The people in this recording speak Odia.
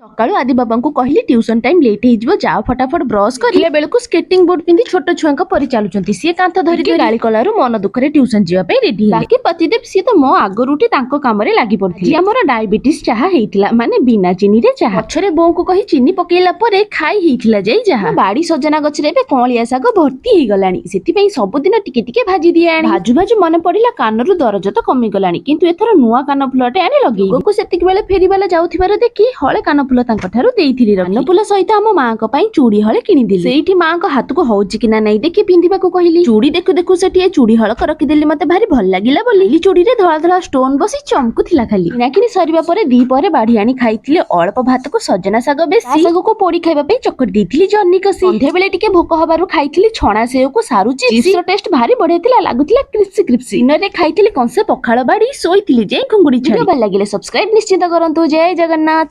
ସକାଳୁ ଆଦି ବାବାଙ୍କୁ କହିଲି, ଟ୍ୟୁସନ ଟାଇମ ଲେଟ୍ ହେଇଯିବ, ଯାଅ ଫଟାଫଟ ବ୍ରଶ କରିଲା ବେଳକୁ ସ୍କେଟିଂ ବୋର୍ଡ ପିନ୍ଧି ଛୋଟ ଛୁଆଙ୍କ ପରି ଚାଲୁଛନ୍ତି। ସିଏ କାନ୍ଥ ଧରି ଧରି ଗାଳି କଲାରୁ ମନ ଦୁଃଖରେ ଟ୍ୟୁସନ ଯିବା ପାଇଁ ରେଡି ହେଲି। ବାକି ପତିଦେବ, ସିଏ ତ ମୋ ଆଗରୁ ଉଠି ତାଙ୍କ କାମରେ ଲାଗି ପଡିଥିଲେ। ଆମର ଡାଇବେଟିସ୍ ଚାହା ହେଇଥିଲା, ମାନେ ବିନା ଚିନିରେ ଚାହା। ପଛରେ ବୋଉଙ୍କୁ କହି ଚିନି ପକେଇଲା ପରେ ଖାଇ ହେଇଥିଲା ଯାଇ ଯାହା। ମୋ ବାଡି ସଜନା ଗଛରେ ଏବେ କଅଁଳିଆ ଶାଗ ଭର୍ତ୍ତି ହେଇଗଲାଣି। ସେଥିପାଇଁ ସବୁଦିନ ଟିକେ ଟିକେ ଭାଜି ଦିଏ ଆଣି। ଭାଜୁ ଭାଜୁ ମନେ ପଡିଲା, କାନରୁ ଦରଜ ତ କମିଗଲାଣି, କିନ୍ତୁ ଏଥର ନୂଆ କାନ ଫୁଲଟେ ଆଣି ଲଗେଇବି। ଯୋଗକୁ ସେତିକି ବେଳେ ଫେରିବାଲା ଯାଉଥିବାର ଦେଖି ହଳେ କାନ ଫୁଲ ତାଙ୍କ ଠାରୁ ଦେଇଥିଲି। କାନ ଫୁଲ ସହିତ ଆମ ମାଙ୍କ ପାଇଁ ଚୁଡ଼ି ହଳେ କିଣିଦେଲି। ସେଇଠି ମାଙ୍କ ହାତକୁ ହଉଛି କି ନା ନାଇଁ ଦେଖି ପିନ୍ଧିବାକୁ କହିଲି। ଚୁଡ଼ି ଦେଖୁ ଦେଖୁ ସେଠି ଏ ଚୁଡ଼ି ହଳକ ରଖିଦେଲି, ମତେ ଭାରି ଭଲ ଲାଗିଲା ବୋଲି। ନାଲି ଚୁଡ଼ିରେ ଧଳା ଧଳା ଷ୍ଟୋନ ବସି ଚମକୁଥିଲା ଖାଲି। କିଣାକିଣି ସରିବା ପରେ ଦି ପରେ ବାଢି ଆଣି ଖାଇଥିଲି ଅଳ୍ପ ଭାତକୁ ସଜନା ଶାଗ ବେଶୀ, ଶାଗକୁ ପୋଡି ଖାଇବା ପାଇଁ ଚକଟି ଦେଇଥିଲି ଜହ୍ନି କଷି। ସନ୍ଧ୍ୟା ବେଳେ ଟିକେ ଭୋକ ହବାରୁ ଖାଇଥିଲି ଛଣା ସେଉକୁ ସାରୁ ଚିପ୍ସ। ଟେଷ୍ଟ ଭାରି ବଢିଆ ଥିଲା, ଲାଗୁଥିଲା କ୍ରିସ୍ପି କ୍ରିସ୍ପି। ଦିନରେ ଖାଇଥିଲି କଂସେ ପଖାଳ ବାଡି, ଶୋଇଥିଲି ଯାଇ ଘୁଙ୍ଗୁଡି ଛାଡି। ଭଲ ଲାଗିଲେ ସବସ୍କ୍ରାଇବ ନିଶ୍ଚିତ କରନ୍ତୁ। ଜୟ ଜଗନ୍ନାଥ।